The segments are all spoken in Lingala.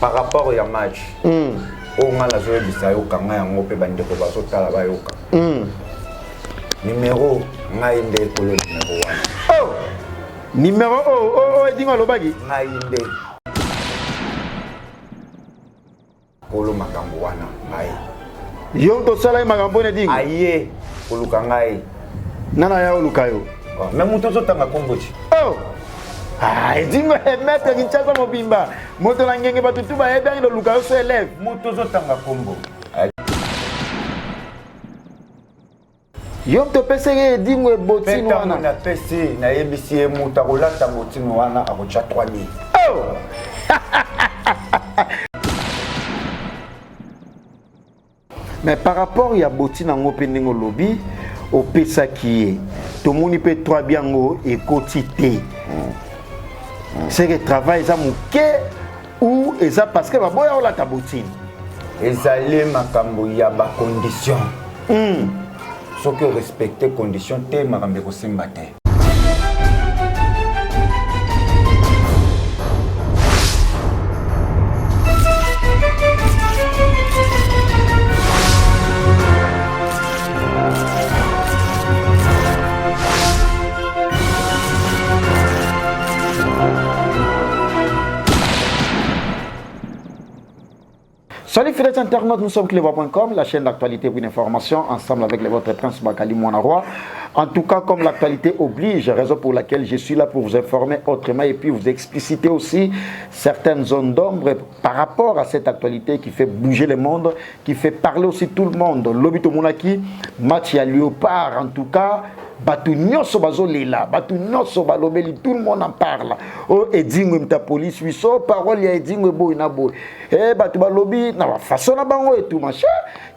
Par rapport ya match oyo ngai nazoyebisa yo, kanga yango mpe bandeko bazotala bayoka. Numero ngai nde ekolo numero wana. Oh! Numero oyo oh, oh, Edingo alobaki ngai nde kolo makambo wana, ngai. Yo moto osalaki makambo mpona Edingo? Aye koluka ngai. Nana ya oluka yo? Mais moto ozotanga kombo ti. Oh! Ah, Edingo, maître Kinshasa mobimba, moto na ngenge, bato tu bayebi angi loluka yo so élève. Moto ozotanga kombo. Yo moto opesaki Edingo ebotine wana? Napesi, nayebisi ye moto akolata botine wana akotya 3000. Oh! Mais par rapport ya botine yango mpe ndenge olobi opesaki ye, tomoni mpe 3 biango ekoti te. C'est que travail eza moke ou eza parce que baboya olata botine? Ezali makambo ya bacondition. Soki orespecte condition te, makambo ekosimba te. Salut fidèles internautes, nous sommes clevoix.com, la chaîne d'actualité pour une information, ensemble avec les votre prince Bakali Mwana Roi. En tout cas, comme l'actualité oblige, raison pour laquelle je suis là pour vous informer autrement et puis vous expliciter aussi certaines zones d'ombre par rapport à cette actualité qui fait bouger le monde, qui fait parler aussi tout le monde. Lobi tomonaki, match ya Léopard, en tout cas, bato nyonso bazolela, bato nyonso balobeli, tout le monde en parle. Oh, Edingwe mta police, biso parole ya Edingwe boye na boye. Eh, bato balobi na bafaçon na bango etu machin.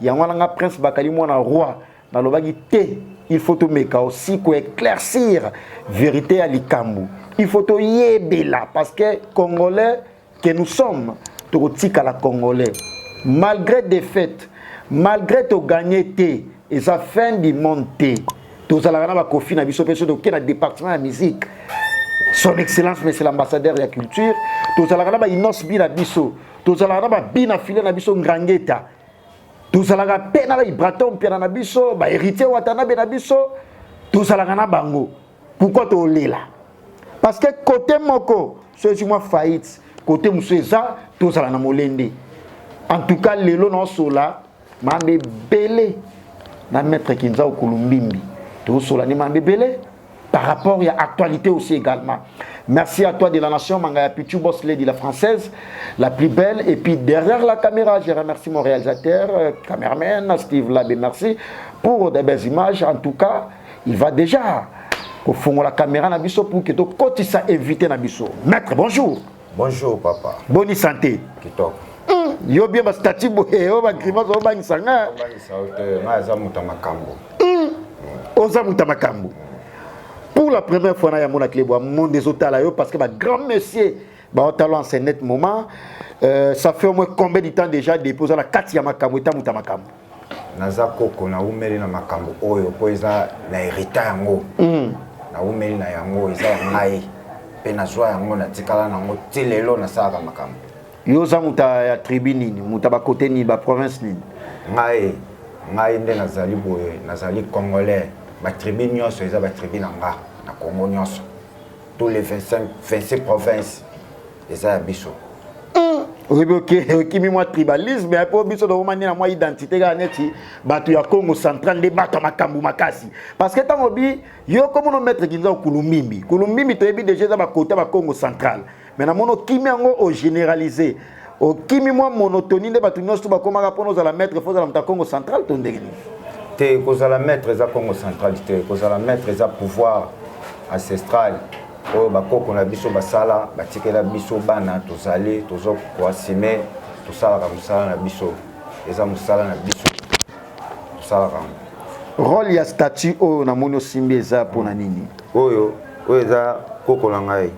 Yango wana nga prince Bakali mwana roi nalobaki te, il faut tomeka aussi koéclaircir vérité ya likambo, il faut toyebela parce que congolais que nous sommes, tokotikala congolais malgré défaite, malgré toganye te, eza fin du monde te. Tozalaka na bakofi na biso mpe so toke na département ya musique, son excellence monsieur l'ambassadeur ya culture, tozalaka na baInnoss'B na biso, tozalaka na babina file na biso Ngrangeta, tozalaka mpe na baIbrator Mpiana na biso, baHéritier Watanabe na biso, tozalaka na bango. Pourquoi tolela? Parce que côté moko so ezwi mwa faillite, côté mosusu eza tozala na molende. En tout cas, lelo naosola mambe ebele na maître Kinza Okulumbimbi, tozosola nde mambe ebele par rapport à actualité aussi également. Merci à toi de la nation, Mangaya Pichu, Boss Lady, la française, la plus belle. Et puis derrière la caméra, je remercie mon réalisateur, cameraman, Steve Labé, merci pour des belles images. En tout cas, il va déjà au fond la caméra na biso pour que to kotisa invité na biso. Maître, bonjour. Bonjour papa. Bonne santé. Kitoko. Yo bien ba statut boye, yo ba grimace o bangisa nga. Bangisa yo te, nga aza moto ya makambo. Oza moto ya makambo. Pour la première fois na yango na Cleboa, monde ezotala yo parce que ba grand monsieur baotala en ce net moment. Ça fait au moins combien de temps déjà depuis oza na kati ya makambo eta moto ya makambo? Naza koko, naumeli na makambo oyo mpo eza na hérita yango. Naumeli na yango, eza ya ngai mpe nazwa yango, natikala nango ti lelo nasalaka makambo. Yo oza moto ya tribu nini, moto ya bakote nini, baprovince nini? Ngai nde nazali boye, nazali congolais. Batribu nyonso eza batribu na nga na Congo nyonso, tous les 25 26 provinces eza ya biso. Oyebi oke okimi mwa tribalisme mpo biso tokoma nde na mwa identité kaka neti bato ya Congo central nde bato ya makambo makasi, parce que ntango bi yo komono maître Kinza Kulumbimbi, Kulumbimbi toyebi déjà eza bakota ba Congo central, mais namoni okimi yango, ogénéraliser, okimi mwa monotonie nde bato nyonso bakomaka mpona ozala maître fo ozala moto ya Congo central to ndenge nini? Te, kozala maître eza Congo central te. Kozala maître eza pouvoir ancestral oyo bakoko na biso basala, batikela biso bana. Tozali tozo koassumer, tosalaka mosala na biso, eza mosala na biso, tosalaka yango. Rôle ya statut oyo namoni osimbi eza mpona nini? Oyo eza koko na ngai.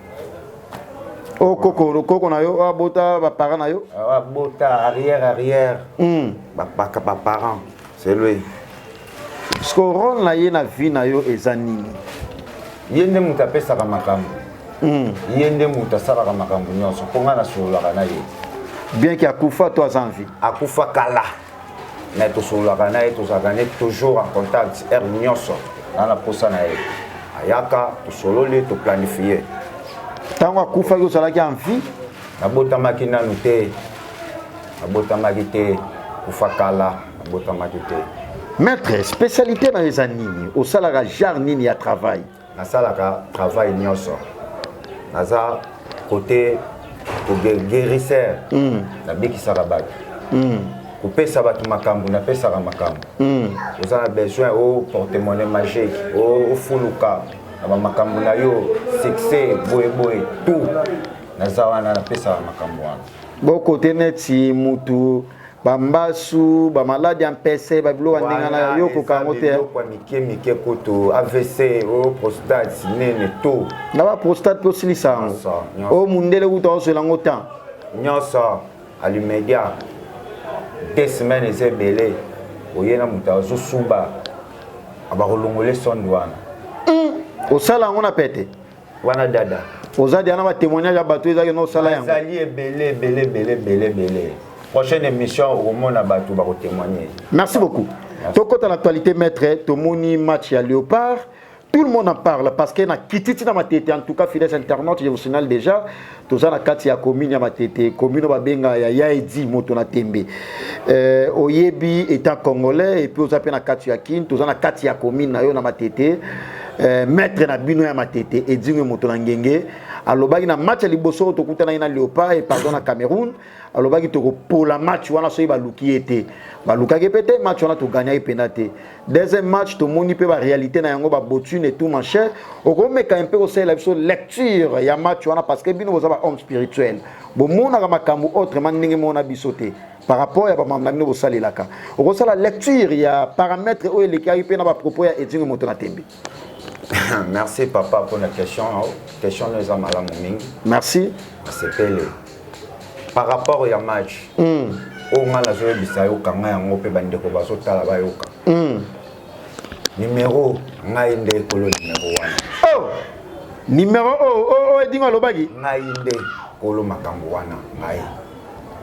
Oyo koko na yo oyo abota baparent na yo? Abota arrière arrière baparent, c'est lui. Parce que rôle na ye na vie na yo eza nini? Ye nde moto apesaka makambo. Ye nde moto asalaka makambo nyonso mpo ngai nasololaka na ye. Bien que akufa to aza en vie? Akufa kala, mais tosololaka na ye, tozalaka ne toujours en contact. Heure nyonso na na posa na ye, ayaka, tosololi, toplanifie. Ntango akufaki, ozalaki en vie? Nabotamaki nanu te, nabotamaki te. Kufa kala, nabotamaki te. Maître, spécialité na yo eza nini? Osalaka genre nini ya travail? Nasalaka travail nyonso. Naza côté koguérisseur, nabikisaka bato, kopesa bato makambo, napesaka makambo. Oza na besoin o porte-monnaie magique, ofuluka na bamakambo na yo, succès, boyeboye, tout, naza wana, napesaka makambo wana. Bokote neti mutu bambasu, bamaladi ya mpese, babiloko ya ndenge na yo, okoka yango te? Biloko ya mike mike kutu, AVC, o prostate, nini, tout. Na baprostate mpe osilisa yango? Nyonso, nyonso. Oyo mundele kutu aozwela yango temps. Nyonso alimedia. 2 semaines eza ebele. Oye na moto azosuba, abakolongola sonde wana. Osala yango na pete? Wana dada. Oza dia na batémoignage ya bato ezaki na osala yango? Ezali ebele, ebele, ebele, ebele, ebele. Prochaine émission, okomona bato bakotémoigne. Merci beaucoup. Tokota l'actualité, maître. Tomoni match ya Léopard, tout le monde en parle parce que na kititi na Matete. En tout cas, fidèles internautes, je vous signale déjà, toza na kati ya commune ya Matete, commune babenga ya Yaedi Moto na Tembe. Oyebi étant congolais et puis oza pe na kati ya Kin, toza na kati ya commune na yo na Matete. Maître na bino ya Matete, Edingwe Moto na Ngenge, alobaki na match ya liboso oyo tokutanaki na Léopard et pardon, na Cameroun, alobaki tokopola match wana soki baluki ye te. Balukaki mpe te. Match wana togagnaki mpena te. Deuxième match, tomoni mpe baréalité na yango, babotune et tout. Mon cher, okomeka mpe kosalela biso lecture ya match wana, parce que bino boza bahomme spirituel, bomonaka makambo autrement, ndenge mona biso te. Par rapport ya bamambo na bino bosalelaka, okosala lecture ya paramètre oyo elekaki mpe na bapropos ya Edingwe Moto na Tembe? Merci papa mpona question. Question no eza malamu mingi. Merci. Nasepele par rapport ya match oyo. Ngai nazoyebisa yo, kanga yango mpe bandeko bazotala bayoka. Numéro, ngai nde ekolo numéro wana. Oh, numéro oyo oyo Edingwe alobaki? Ngai nde kolo makambo wana, ngai.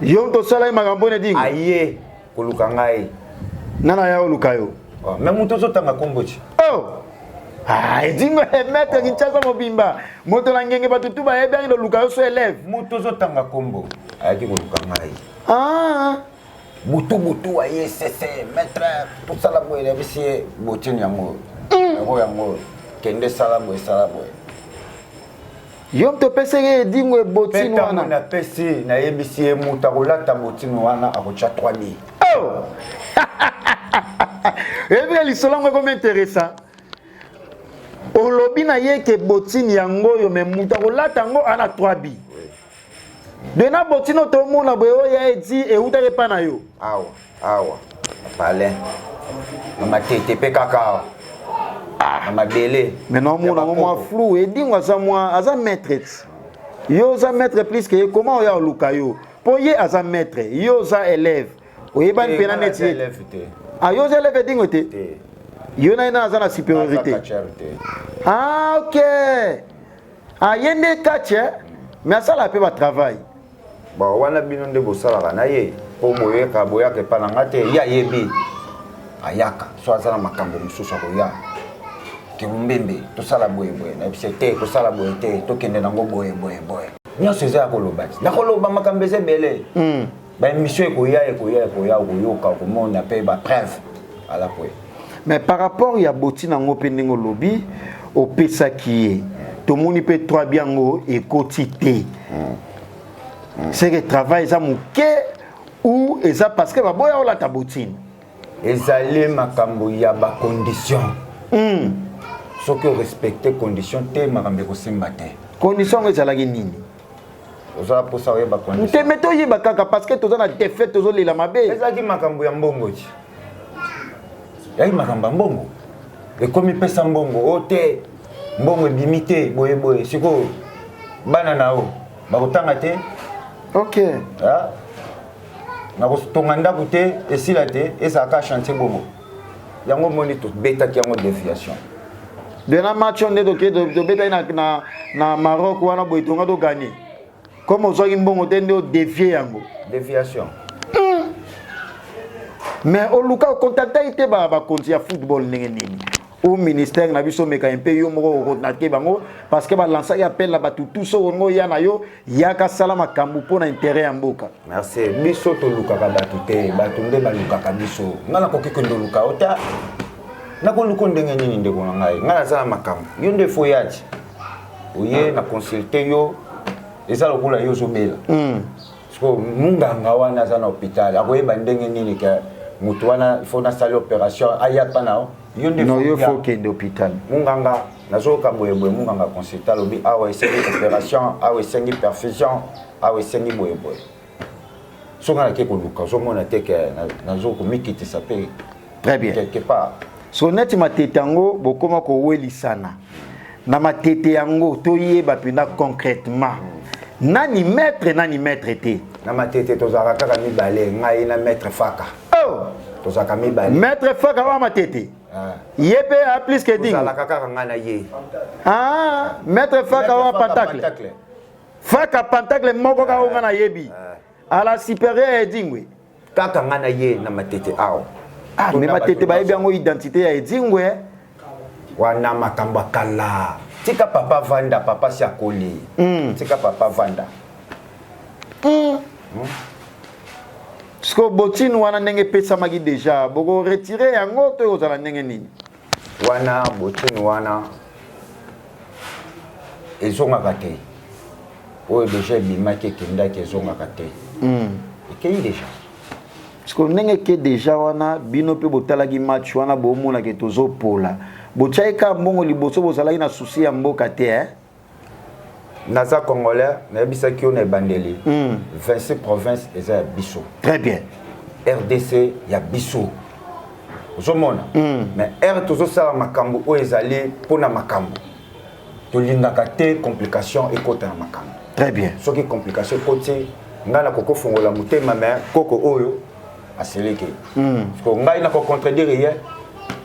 Yo moto osalaki makambo mpona Edingwe? Aye koluka ngai. Nana ya oluka yo? Oh, mais moto ozotanga kombo ti. Oh, ah, Edingwe, maître Kinshasa mobimba, moto na ngenge, bato tu bayebi angi loluka yo so élève. Moto ozotanga kombo ayaki koluka ngai. Ah. Butu butu aye sese: "Maître, tosala boye." Nayebisi ye: "Botini yango, yango, yango, kende, sala boye, sala boye." Yo moto opesaki Edingwe mpe botine ntango wana? Napesi, nayebisi ye: moto akolata botine wana akotya 3000. Oh, ebika lisolo yango ekomi intéressant. Olobi na ye ke botine yango oyo, mais moto akolata yango ana 3 bi de na botine oyo tomona boye, oyo ya edi eutaki epa na yo? Awa, awa na palin, na Matete mpe kaka awa na mabele. Mais naomona yango mwa flou. Edingwe aza mwa aza maître ti yo oza maître plus que ye. Comment oya oluka yo? Mpo ye aza maître, yo oza élève, oyebani mpena neti ye. Élève te. Ah, yo oza élève Edingwe te? Te. Yo na ye na aza na supériorité? Aza catcheur te. Ah, ok. Ah, ye nde catch, mais asala mpe batravail. Bon, wana bino nde bosalaka na ye, mpo boyeka, boyaka epa na nga te. Ye ayebi, ayaka so aza na makambo mosusu, akoya kelumbembe: "Tosala boye boye." Nayebisi te: "Kosala boye te, tokende nango boye boye boye." Nyonso eza ya koloba ti nakoloba, makambo eza ebele. Baémission ekoya, ekoya, ekoya, okoyoka, okomona mpe bapreuve ala poye. Mais par rapport ya botine yango mpe, ndenge olobi opesaki ye, tomoni mpe 3 biango ekoti te. C'est que travail eza moke ou eza parce que baboya olata botine? Ezali makambo ya bacondition. Soki orespecte condition te, makambo ekosimba te. Condition yango ezalaki nini? Ozala mposa oyeba condition? Te, mais toyeba kaka, parce que toza na défaite, tozolela mabe. Ezalaki makambo ya mbongo ti, ezalaki makambo ya mbongo. Ekomi pesa mbongo o te, mbongo ebimi te, boye boye. Sikoyo bana na yo bakotanga te. Ah? Nakotonga ndako te, esila te, ezalaka chantier bongo. Yango omoni tobetaki yango déviation. De na match oyo nde tobetaki na Maroc wana boye, tonga toganye. Comme ozwaki mbongo te nde odevie yango. Déviation. Mais oluka okontaktaki te bakonzi ya football ndenge nini? Ou ministère na biso meka mpe yo moko okontacte bango parce que balansaki appel na bato tout soki olingi oya na yo yaka sala makambo mpo na intérêt ya mboka. Merci. Biso tolukaka bato te, bato nde balukaka biso. Ngai nakoki kende oluka yo te. Nakoluka ndenge nini ndeko na ngai? Ngai naza na makambo. Yo nde fo yati. Oye na consulte yo, eza lokola yo ozobela. Siko munganga wana aza na hôpital, akoyeba ndenge nini ke moto wana il faut nasala opération aya pa na yo nde no yo faut kende hôpital. Munganga nazoyoka boyeboye, munganga consulte alobi awa esengi opération, awa esengi perfusion, awa esengi boyeboye. Soki nake koluka, ozomona te ke nazokomikitisa mpe. Très bien. Quelque part. So neti matete yango bokoma kowelisana na matete yango, toyeba mpenza concrètement nani maître, nani maître te. Na matete tozalaka kaka mibale, ngai na maître Faka. Oh! Tozalaka mibale. Maître Faka wa matete? Ah. Ye mpe a plus que dingo. Tozalaka kaka ngai na ye. Ah, maître Faka wa Pentacle. Faka Pentacle moko kaka oyo ngai nayebi. À la supérieure ya Edingwe. Kaka ngai na ye na matete awa. Ah, mais matete bayebi yango identité ya Edingwe. Wana makambo ya kala. Tika papa vanda, papa si akoli. Tika papa vanda. Siko botine wana ndenge epesamaki déjà, boko retire yango to ekozala ndenge nini? Wana botine wana ezongaka te. Oyo déjà ebimaki ekendaki, ezongaka te. Ekei déjà. Siko ndenge eke déjà wana, bino mpe botalaki match wana, bomonaka tozopola. Botiaki kaka mbongo liboso, bozalaki na souci ya mboka te, eh? Naza congolais, nayebisaki yo na ebandeli. 26 province eza ya biso. Très bien. RDC ya biso. Ozomona? Mais R tozosala makambo oyo ezali mpona makambo. Tolingaka te complication ekota na makambo. Très bien. Soki complication ekoti, ngai nakokofongola motema, mais koko oyo aseleki. Parce que ngai nakocontredire ye.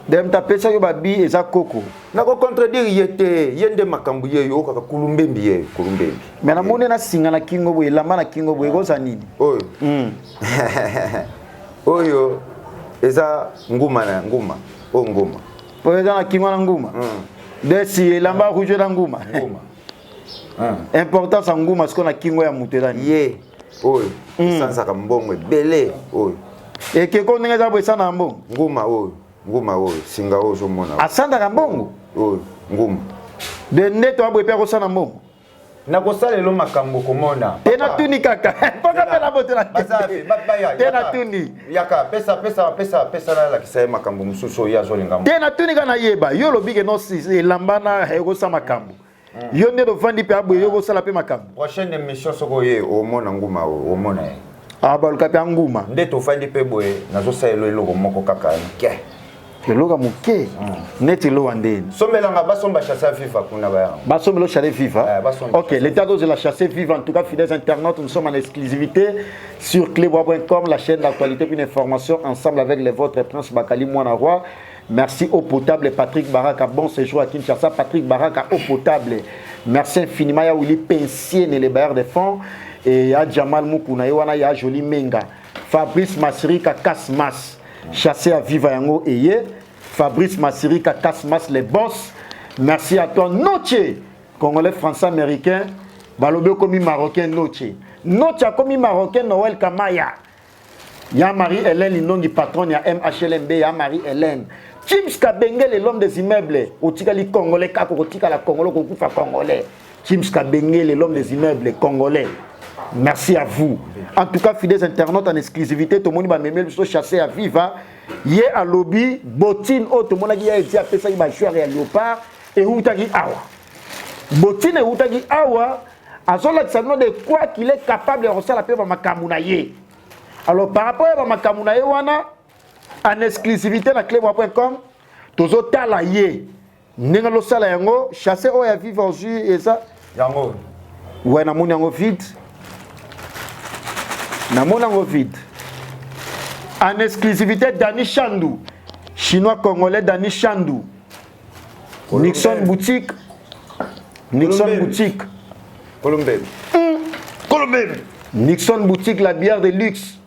Dem tapesaki babi eza koko. Nakocontredire ye te, ye nde makambo ye yo kaka kulumbembi ye kulumbembi. Mais namoni na singa na kingo boye, elamba na kingo boye, ekoza nini? Oyo. Oyo eza nguma na nguma. Oyo nguma. Oyo eza na kingo na nguma. Desi elamba rouge na nguma. Nguma. Importance ya nguma siko na kingo ya moto eza nini? Ye oyo esanzaka mbongo ebele oyo. Ekeko ndenge eza boye esana mbongo. Nguma oyo, nguma oyo, singa oyo ozomona. Asandaka mbongo? Oyo, nguma. De nde to aboye mpe akosala mbongo. Nakosala elo makambo komona. Te natuni kaka. Mpaka mpe nabotela te natuni. Yaka, pesa pesa pesa pesa nalakisa ye makambo mosusu oyo azolinga. Te natuni kaka nayeba. Yo olobi ke non elamba na ekosala makambo. Yo nde ovandi mpe aboye yo kosala mpe makambo. Prochaine émission soki oye omona nguma oyo, omona ye. Ah, baluka mpe nguma. Nde tofandi mpe boye nazosalela eloko moko kaka moke. Eloko moke neti eloko ndeni. Sombelanga basomba chasse viva kuna baya. Basombelo chasse viva. Ok, l'état de la chasse viva en tout cas fidèles internautes, nous sommes en exclusivité sur cleboa.com, la chaîne d'actualité puis d'information ensemble avec les vôtres Prince Bakali Mwana Roi. Merci au potable Patrick Baraka, bon séjour à Kinshasa. Patrick Baraka au potable. Merci infiniment ya Willy Pensier les bailleurs de fonds et ya Jamal Mukuna wana ya Joli Menga. Fabrice Masirika Kasmas chassé à Viva yango eye Fabrice Masirika Kasmas les boss. Merci à toi Noche congolais français américain balobi okomi marocain Noche. Noche akomi marocain Noël Kamaya. Ya Marie-Hélène Linongi, patronne ya MHLMB, ya Marie-Hélène. Chims Kabengele, l'homme des immeubles. Otikali congolais, kako otikala congolais, kokufa congolais. Chims Kabengele, l'homme des immeubles, congolais. Merci à vous. En tout cas, fidèles internautes en exclusivité, tout le monde va même chassé à Viva. Ye alobi, bottine, oh, tout le monde a dit appelé ça, il va jouer à Léopard. Et où t'as dit awa? Bottine, où t'as dit awa? Azola, ça de quoi qu'il est capable de recevoir la paix, makambo na ye. Alors par rapport à makambo na ye wana en exclusivité na cleboa.com tozotala ye ndenge losala yango chasse oyo ya viva ozwi eza yango. Ouais, namoni yango vide, namoni yango vide. En exclusivité Dani Chandou, chinois congolais Dani Chandou, Nixon boutique, Nixon boutique. Colombie. Nixon Boutique, la bière de luxe.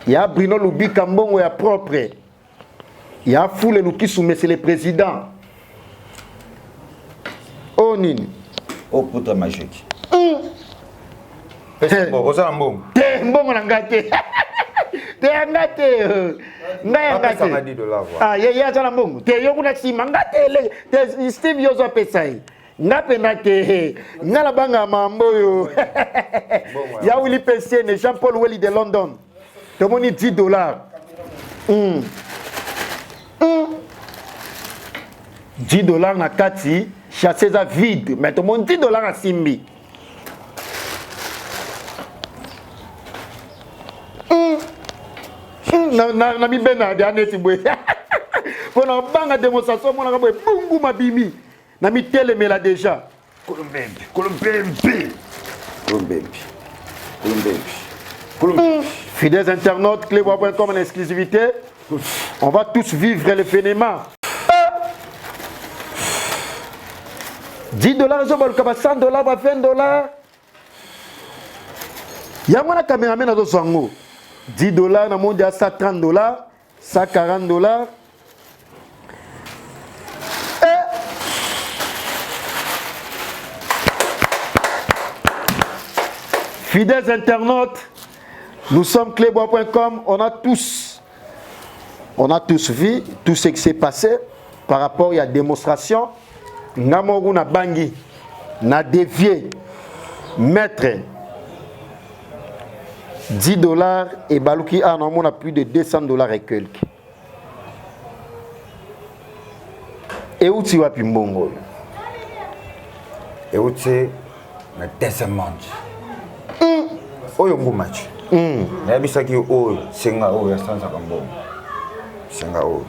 Ya Bruno Lubika mbongo ya propre. Ya Foule Lukisu, mais c'est le président. Oh nini? Oh poudre magique. Oza na mbongo? Te, mbongo na ngai te. Te ya ngai te. Ngai ya ngai te. Ah, ye ye aza na mbongo. Te yo kuna nsima ngai te. Te Steve yo ozo apesa ye. Nga pena te. Nga na banga mambo oyo. Ya Willy Pesiene, Jean-Paul Welly de London. Tomoni 10 dollars. 10 dollars na kati, chasse eza vide, mais tomoni 10 dollars asimbi. Na mibena ya neti boye. Pona banga démonstration omonaka boye bungu mabimi. Na mitelemela déjà. Kolombembe, Kolombembe. Kolombembe. Kolombembe. Kolombembe. Fidèles internautes, cleboa.com en exclusivité. On va tous vivre l'événement. 10 dollars, 100 dollars, 20 dollars. Yango na cameraman azo zwango. 10 dollars na monde ya 130 dollars, 140 dollars. Fidèles internautes, nous sommes cleboa.com, on a tous vu tout ce qui s'est passé par rapport à la démonstration. Ngamoru na bangi, na dévié, maître, 10 dollars et baluki a on a plus de 200 dollars et quelques. Et où tu vas mbongo? Et où tu na deuxième monde? Oyo ngumachi. Nayebisaki oyo senga oyo asanzaka mbongo. Senga oyo.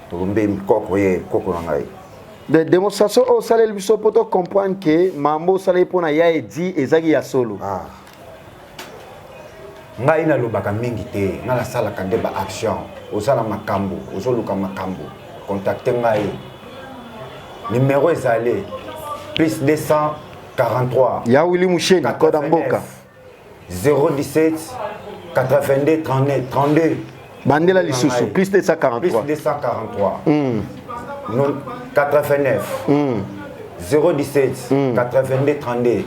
Tokombe koko ye koko na ngai. De démonstration oyo osaleli biso po to comprendre que mambo osaleli mpo na ya edi ezaki ya solo. Ngai nalobaka mingi te, ngai nasalaka nde ba action. Ozala makambo, ozoluka makambo. Contacte ngai. Numéro ezali plus 243. Ya Willy Moucheni, code 89, mboka. 017 82 39 32. Bandela lisusu, plus 243. Plus 243. Non, 89. 017 82 32.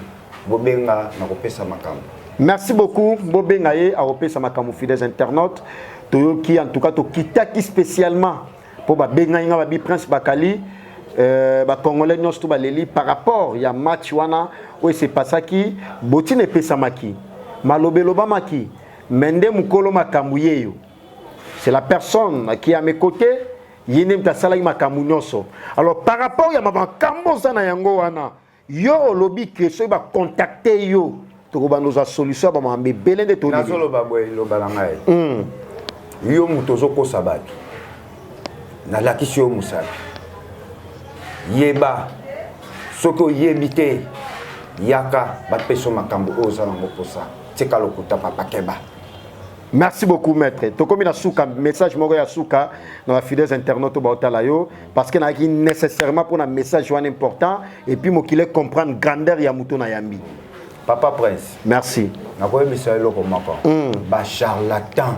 Bobenga na kopesa makambo. Merci beaucoup Bobenga ye a kopesa makambo fidèles internautes. Toyoki en tout cas to kitaki spécialement pour ba benga nga ba bi Prince Bakali ba congolais nyonso to baleli par rapport ya match wana oyo s'est passé ki botine pesamaki malobelo ba maki mende mukolo makambo yeyo. C'est la personne qui est à mes côtés, yene mtasalaki makambo nyonso. Alors par rapport ya makambo za na yango wana yo olobi ke soki ba contacter yo tokobanda kozwa solution ya bamambe ebele nde toyebi. Nazoloba boye, loba na ngai. Yo moto ozokosa bato, nalakisi yo mosapi. Yeba soki oyebi te, yaka bapesa makambo oyo oza nango posa. Tika lokuta papa keba. Merci beaucoup maître. Tokomi na suka message moko ya suka na ba fidèles internautes ba otala yo parce que na ki nécessairement pour na message wana important et puis mokile comprendre grandeur ya muto na yambi. Papa Prince. Merci. Nakoyebisa eloko moko. Ba charlatan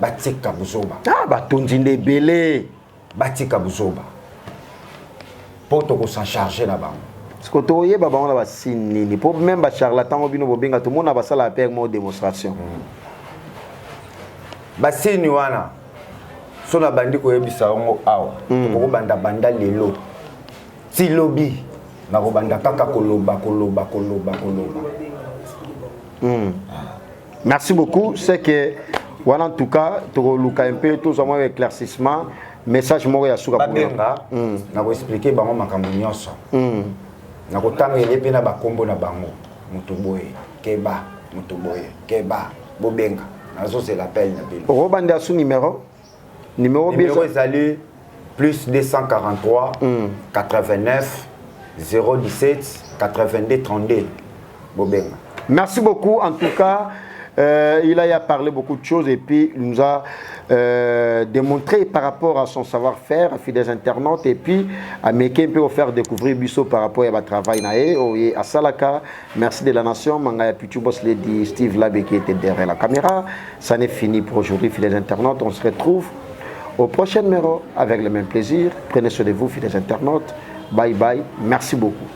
batika buzoba. Ah ba tondi ndebele. Batika buzoba. Po toko s'en charger na bango. Parce que toyeba bango na ba signe nini po même ba charlatan ngo bino bobenga tout monde na basala appel mo démonstration. Ba signe wana so na bandi koyebisa yango awa. Toko banda banda lelo. Ti lobi na kobanda kaka koloba koloba koloba koloba. Merci beaucoup, c'est que voilà en tout cas tokoluka un peu tous moi éclaircissement message moko ya suka babenga na ko expliquer bango makambo nyonso. Na kotangele pe na bakombo na bango mutu boye keba mutu boye keba bobenga nazozela appel na bino. Robande asu numéro numéro numéro ezali plus 243 89 017 82 32 bobenga. Merci beaucoup en tout cas. Il a parlé beaucoup de choses et puis il nous a démontré par rapport à son savoir-faire, fidèles internautes, et puis ameki mpe faire découvrir biso par rapport à travail na ye oye asalaka. Merci de la nation Mangaya Pichu Boss Lady, Steve Labé qui était derrière la caméra. Ça n'est fini pour aujourd'hui, fidèles internautes. On se retrouve au prochain numéro avec le même plaisir. Prenez soin de vous, fidèles internautes. Bye bye, merci beaucoup.